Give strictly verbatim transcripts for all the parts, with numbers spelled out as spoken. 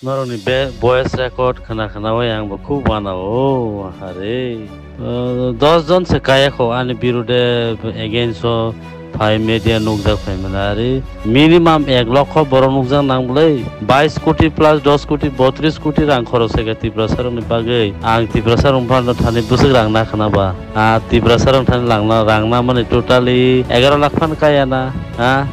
Norokni be-, voice record khna khnaui ang bo khub uanao, hare. Uh, dos jon se kaya kho ani birude against o phai media nukjak phai mani ari. Minimum ek lokho borok nukjak nang bwlai, bais koti plus dos koti, botris koti rang khorok sai kha Tiprasa rokni bagwi. Ang Tiprasa rok phano thani bwswk rang na khna ba. Ah, Tiprasa rok thani langna, rang na mani totally egaro lakh phan kaya na, ha?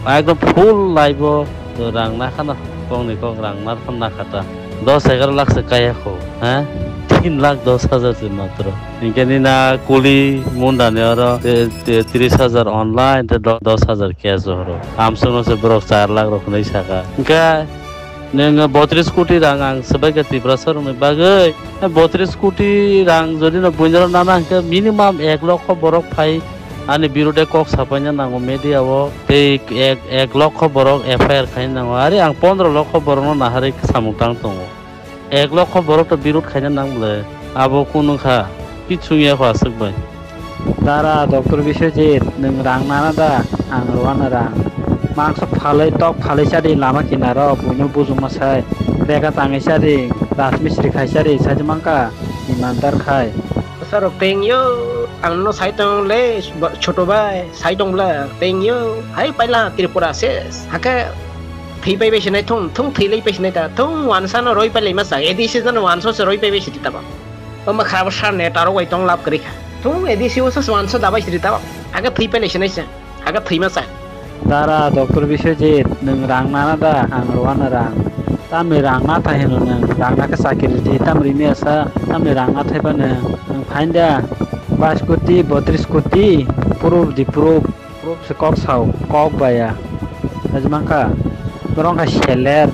Ekdom full life o rang na khna, kok ni kok rang na phan na kha ta. Dos egaro lakh se kaya kho, ha? Tin lakh dos hajar se matro. Hinkhe nini kuli munda ni oro, te, te, tris hajar online, te do-, dos hajar cash horo. Amsong no se borok char lakh rok hinui saka. Hinkhe nwng botris koti rang ang swbai kha Tiprasa rok ni bagwi. Botris koti rang jodi no buino nana hinkhe minimum ek lokho borok phai ani birude kok sapaina nango media o. Tei ek, ek lokho borok F I R khaina nango. Ari ang pondro lokho borok no naharwi samung tang tongo. Ek lokho borok to birut khaina nang bwle. Abo kunu kha. Kichung ya kho aswk bai. Dara, Doctor Biswajit, nwng rang nana da? Ang rwano rang. Mangso phalwi, tok phalwi chadi lama kinaro, buino bujuma sai. Bega tangwi chadi, rajmistri khai chadi, saji mangka, imandar khai. Sarok tengyo, ang no sai tong le, choto bai, sai tong bla, tengyo. Hai paila Tripura ses. Hake thwi pai bai sinai thung, thung thwi lai pai sinai ta, thung wansa no roi pai lai ma sa, A D C jano wansa se roi pai bai sidi ta ba. Toma kharap sar ne taro wai tong lab kri kha. Thung A D C o sa wansa da bai sidi ta ba. Hake thwi pai lai sinai sa, hake thwi ma sa. Dara, Doctor Biswajit, nwng rang nana da? Ang rwano rang. Tamni rang na thai hino nwng, rang na khe chakiri di, tamni mia sa, tamni rang na thai ba nwng. Nwng phain da, bais koti, botris koti, proof di proof. Proof se kok sao, kok baya. Saji mangka, borok kha seller,